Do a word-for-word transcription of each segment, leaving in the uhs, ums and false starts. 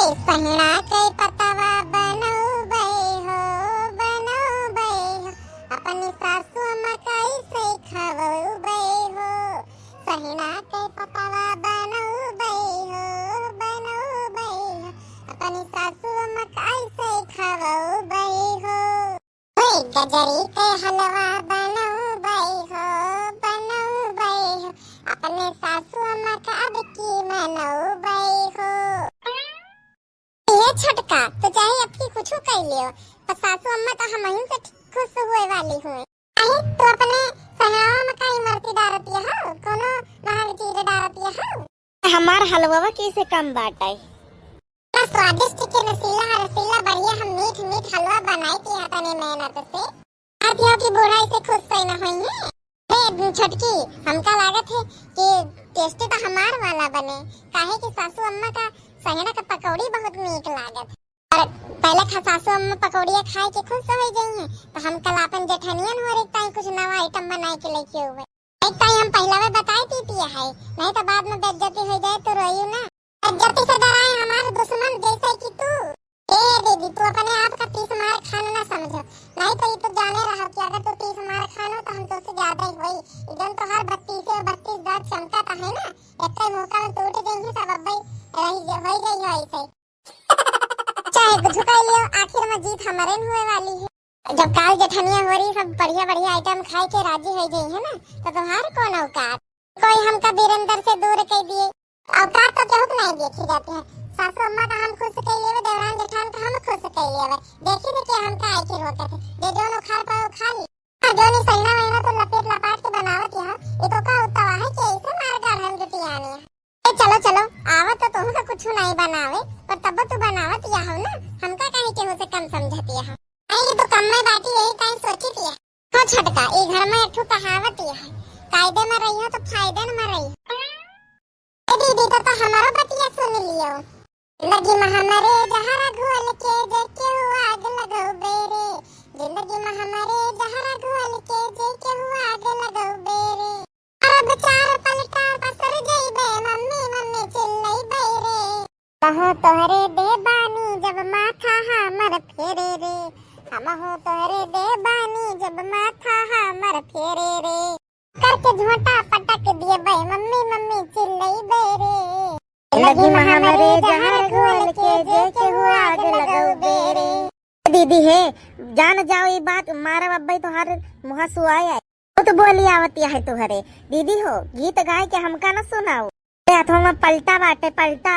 सहिना के पतवा बनउबै हो, बनउबै हो, अपने सासु अम्मा कैसे खवउबै हो। सहिना के पतवा बनउबै हो, बनउबै हो, अपने सासु अम्मा कैसे खवउबै हो। ओए गजरी के हलवा बनउबै हो, बनउबै हो, अपने सासु अम्मा का अब की मनउबै हो। ए छोटका, तू चाहे अब की कुछू कइ लियो, पर सासु अम्मा तो हमहिन से ठीक खुश होए वाली हुए। अरे, तू अपने सहनावा में का इमरती डारत हो? कोनो महंग चीज डारत हो? हमार हलवा कैसे कम बाटइ? इतना स्वादिष्ट के नशीला, रसीला, बढ़िया हम मीठ मीठ हलवा बनाई थी अपने मेहनत से। आप यहाँ की बुराई से खुश तो ना होई है। अरे छोटकी, हमका लागत है कि tasty तो हमार वाला बने, काहे कि सासू अम्मा का सहेड़ा का पकौड़ी बहुत नीक लागत है। और पहले खा सासू अम्मा पकौड़िया खाए के खुश हो गई हैं, तो हम कल अपन जेठनियन हो रे ताई कुछ नवा item बनाए के लेके हुए। एक ताई हम पहला में बताई दीती है, नहीं तो बाद में बेइज्जती हो जाए तो रोइयो ना। बेइज्जती से डराए हमारे दुश्मन जैसे कि तू। ए दीदी, तू अपने आप का तीस मार खान ना समझो, नहीं तो ये तो जाने रहो कि अगर तू तीस मार खानो तो हम तुझसे ज्यादा ही होई। इदन तो हर बत्तीस से बत्तीस दांत चमका तो है ना, एक ही मौका में टूट गई है सब, अब भाई रही होई गई हो ऐसे। चाहे कुछ कर लियो, आखिर में जीत हमारे न हुए वाली है। जब काल जेठनिया हो रही सब बढ़िया बढ़िया item खाए के राजी हो गई है ना, तो तुम्हार कौन औकात? कोई हमका बीरेंद्र से दूर कर दिए। औकात तो केहू के नहीं देखी जाती है। सासू अम्मा का हम खुश कर लेवे, देवरान जेठान का हम खुश कर लेवे। देखी थे कि हमका आए के रोकत है, जे जौन उखाड़ पाए उखाड़ ली। और जौन ई सैना वैना तो लपेट लपाट के बनावत यहाँ, ये तो का उतावा है कि ऐसे मार गाढ़न जुटियानी है। ए, चलो, चलो, आवत तो तुमका कुछ नहीं बनावे, पर तब तू बनावत या हो ना, हमका काहे केहू से कम समझत या हो? अरे, ये तो कम में बाटी, यही काहे सोची थी। हो छोटका, ई घर में एक ठो कहावत या है, कायदे में रहियो तो फायदे में रहियो। ए दीदी, तो, तो हमारो बतिया सुन लियो। जिंदगी में हमरे जहर घोल के, जे केहू आग लगौबे रे। जिंदगी में हमरे जहर घोल के, जे केहू आग लगौबे रे। अब चार पलटा पसर जइबे, मम्मी, मम्मी चिल्लइबे रे। हमहूँ तोहरे देह बानी, जब माथा हमर फेरे रे। हमहूँ तोहरे देह बानी, जब माथा हमर फेरे रे। करके झोंटा पटक दिए बे, मम्मी, मम्मी चिल्लइबे रे। लगी में हमरे जहर घोल के, जे केहू आग लगौबे रे। दीदी हे, जान जाओ ई बात, मारब अब्बे तोहार मुँह सुआए आए। बहुत बोली आवतिया है तोहरे। दीदी हो, गीत गाए के हमका न सुनाओ। ए, हथवा में पलटा बाटे, पलटा।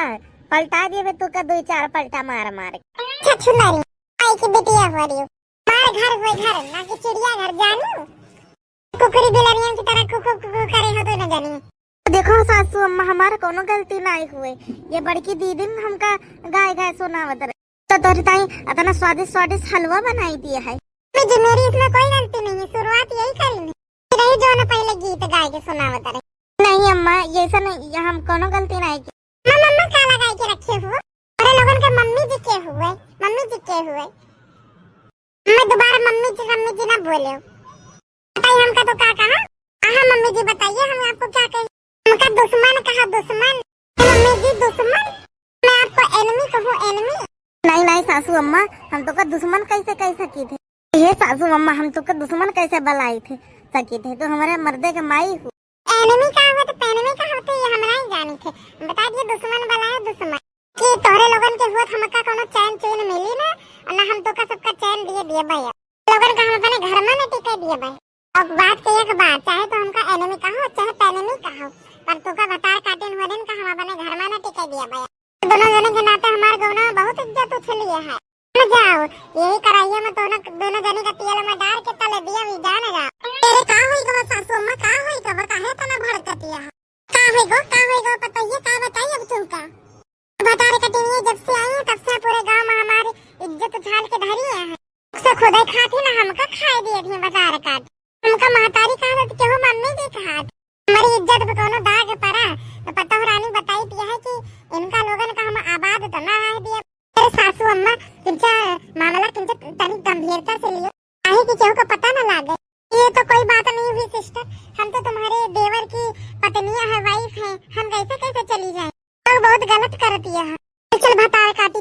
पलटा दिए बे तू का दुई चार पलटा मार मार के। अच्छा, सुनारी, आई की बिटिया हो रही हो। मार घर होए घर, ना कि चिड़िया घर, जानू। कुकुरी बिलरियन की तरह कुकु कुकु करे हो तो न जानी। देखो सासू अम्मा, हमार कोनो गलती नाई हुए, ये बड़की दीदी ने हमका गाय गाय सुनावत रहे। तो तोहरी ताई अतना स्वादिष्ट स्वादिष्ट हलवा बनाई दिए है। मम्मी जी, मेरी इसमें कोई गलती नहीं है, शुरुआत यही करी ने। रही जो न पहले गीत गाय के सुनावत रहे। नहीं अम्मा, ये ऐसा नहीं, ये हम कोनो गलती नहीं की। अम्मा, मम्मा का लगाई के रखे हो? अरे लोगन के मम्मी जी के हुए, मम्मी जी के हुए। मैं दोबारा मम्मी जी, मम्मी जी ना बोले। बताइए हमका तो का कहा? हाँ मम्मी जी बताइए, हम आपको क्या कहें? हमका दुश्मन कहा, दुश्मन। मम्मी जी दुश्मन? मैं आपको enemy कहूँ, enemy? नहीं, नहीं सासू अम्मा, हम तोका दुश्मन कैसे कह सकी थे? हे सासू अम्मा, हम तोका दुश्मन कैसे बलाई थे, सकी थे? तो हमारे मर्दे के माई हो। Enemy का होत, पैनमी का होत, ये हमरा ही जानी थे। बता दिए दुश्मन बलाए दुश्मन। कि तोहरे लोगन के होत हमका कोनो चैन चैन मिली ना, और ना हम तोका सबका चैन दिए दिए भाई। लोगन का हम अपने घर में न टिके दिए भाई। अब बात के एक बात, चाहे तो हमका enemy कहो, चाहे पैनमी कहो, पर तोका भतार काटिन हो दिन का हम अपने घर में न टिके दिए भाई। दोनों जने के नाते हमार गौना में बहुत इज्जत उछली है। न जाओ, यही कढ़ाइया में दोनों, दोनों जने का तेल में डाल के तले दिया भी जान जा। तेरे का होई गवा सासू अम्मा, का होई गवा, काहे तना भड़कतिया? का होई गो, का होई गो, पतोहिया का बताई अब तुमका? भतारे कटिनिया जब से आई है, तब से पूरे गांव में हमारी इज्जत उछाल के धरी है। से खुदे खाती ना हमका खाए दिए थे भतारे काट। हमका महतारी कहा तो केहू मम्मी जी कहा। हमारी इज्जत पे कोनो दाग पड़ा, तो पतोह रानी बताई दिया है कि इनका लोगन का हम आबाद तो ना रह दिया। अरे सासू अम्मा, तुमचा मामला तुमचा तनी गंभीरता से लियो। काहे कि केहू का पता ना लागे। ये तो कोई बात नहीं हुई sister, हम तो तुम्हारे देवर की पत्नियां हैं, wife हैं, हम कैसे कैसे चली जाएं? तो बहुत गलत करती है। चल भतार काटी,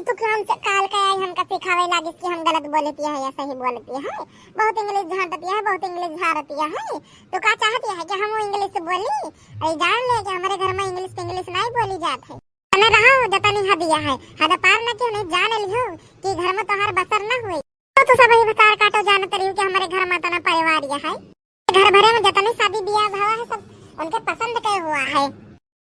लागिस कि हम गलत बोलतिया है या सही बोलतिया है। बहुत English झांटतिया है, बहुत English झारतिया है। तो का चाहतिया है कि हम वो English बोली? अरे जान ले कि हमरे घर मा English English नाहीं बोली जात है। तने रहो जतनी हदिया है, हद पार न क्यों नहीं जान लिहो कि घर मा तोहार बसर न हुई। तो, तो सब ही भतार काटो जानत रहियो कि हमरे घर मा तना परिवार या है। घर भरे मा जतनी शादी बियाह भवा है सब उनके पसंद के हुआ है।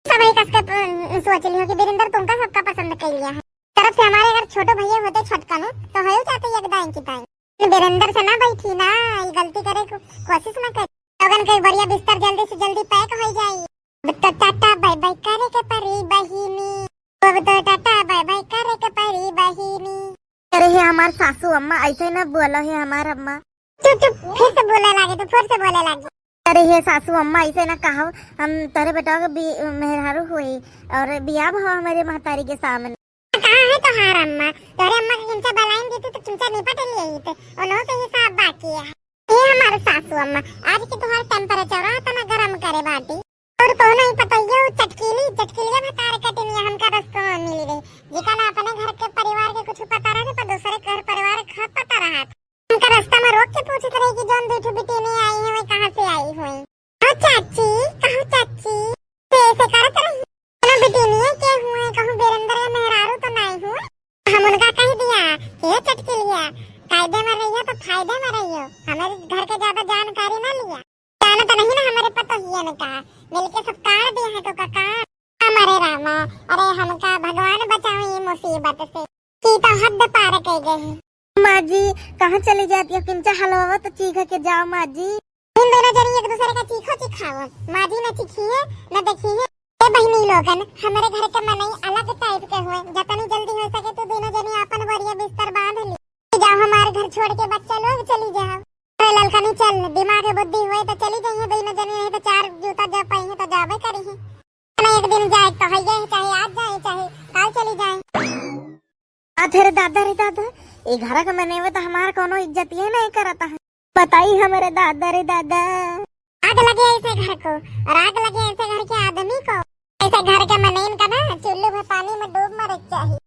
सब ही कस के, अ, सोच लियो कि वीरेंद्र तुमका सबका पसंद कर लिया है। तरफ से हमारे अगर छोटो भैया होते छोटकनो तो हो जाते एक दाई की दाई। वीरेंद्र से ना बैठी ना, ये गलती करे को कोशिश ना करे। लोगन के बढ़िया बिस्तर जल्दी से जल्दी pack हो जाई। अब तो टाटा bye bye करे के परी बहिनी, अब तो टाटा bye bye करे के परी बहिनी। अरे हे हमार सासू अम्मा, ऐसे ना बोलो हे हमार अम्मा। चुप चुप, फिर से बोले लागे, तू फिर से बोले लागे। अरे हे सासू अम्मा, ऐसे ना कहो, हम तोरे बेटा के बी-, मेहरारू हुई और बियाह हो हमारे महतारी के सामने। कहाँ है तोहार अम्मा? तोरे अम्मा के किंचा बलाइन देती तो किंचा निपट लिए ही थे, उन्हों से हिसाब बाकी है। ये हमारे सासू अम्मा, आज की तोहार temperature तना गरम करे बाटी। और कौन ही पतैया चटकीली, चटकीलिया भतार कटिनिया हमका रस्तों मा मिली रही। जिका ना अपने घर के परिवार के कुछ पता रहे, पर दूसरे घर परिवार के पता रहा। हमका रास्ता मा रोक के पूछत रही कि जौन दू ठो बिटिनी आई हैं, वे कहाँ से आई हुई? कहो चाची, कहो चाची, तो ऐसे करत रही। ना बिटिनिया के हुए, कहूँ वीरेंद्र के मेहरारू तो नाई हुए। हम उनका कह दिया कि "हे चटकीलिया, कायदे मा रहियो तो फायदे मा रहियो, हमारे घर के ज्यादा जानकारी ना लिया।" जाना तो नहीं ना हमारे पतोहिया ने कहा, मिलके सब काट दिया है तो का काट। हमारे रामा, अरे हमका भगवान बचाओ ये मुसीबत से, की तो हद पार कर गई। माँ जी, कहाँ चली जाती हो? किंचा हलवा तो चीख के जाओ माँ जी। इन दोनों जनी एक दूसरे का चीखो चिखाओ, माँ जी न चिखी है न देखी है। ए बहिनी लोगन, हमरे घर के मनई अलग type के हुए, जतनी जल्दी हो सके तू दोनों जनी आपन बोरिया बिस्तर बांध ली, जाओ हमारे घर छोड़ के बच्चा लोग चली जाओ। अरे ललकनी चल, दिमाग बुद्धि हुए तो चली जाइए दोनों जनी, नहीं तो चार जूता जब पाई है तो जाबे करी है। ना एक दिन जाए तो है, चाहे आज जाए चाहे काल चली जाए। आ, अरे दादा रे दादा, ए घरा के मनई तो हमार कोनो इज्जतिये नहीं करत है। बताई हमरे दादा रे दादा। आग लगे ऐसे घर को और आग लगे ऐसे घर के आदमी को। ऐसे घर के मनइन का ना चुल्लू में पानी में डूब मरे के चाही।